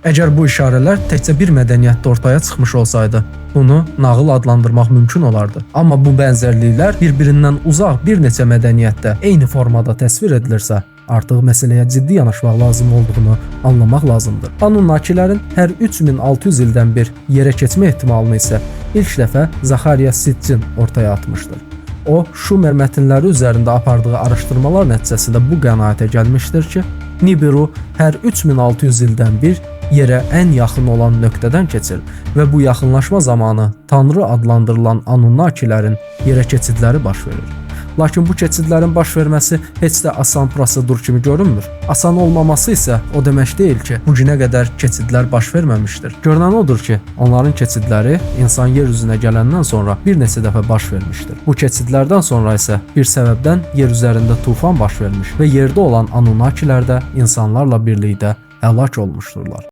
Əgər bu işarələr təkcə bir mədəniyyətdə ortaya çıxmış olsaydı, bunu nağıl adlandırmaq mümkün olardı. Amma bu bənzərliklər bir-birindən uzaq bir neçə mədəniyyətdə eyni formada təsvir edilirsə, artıq məsələyə ciddi yanaşmaq lazım olduğunu anlamaq lazımdır. Anunnakilərin hər 3600 ildən bir yerə keçmə ehtimalını isə ilk dəfə Zaxariya Sitchin ortaya atmışdır. O, Şumer mətnləri üzərində apardığı araşdırmalar nəticəsində bu qənaətə gəlmişdir ki, Nibiru hər 3600 ildən bir yerə ən yaxın olan nöqtədən keçir və bu yaxınlaşma zamanı Tanrı adlandırılan Anunnakilərin yerə keçidləri baş verir. Lakin bu keçidlərin baş verməsi heç də asan prosedur kimi görünmür. Asan olmaması isə o demək deyil ki, bu günə qədər keçidlər baş verməmişdir. Görünən odur ki, onların keçidləri insan yer üzünə gələndən sonra bir neçə dəfə baş vermişdir. Bu keçidlərdən sonra isə bir səbəbdən yer üzərində tufan baş vermiş və yerdə olan Anunnakilər də insanlarla birlikdə həlak olmuşdurlar.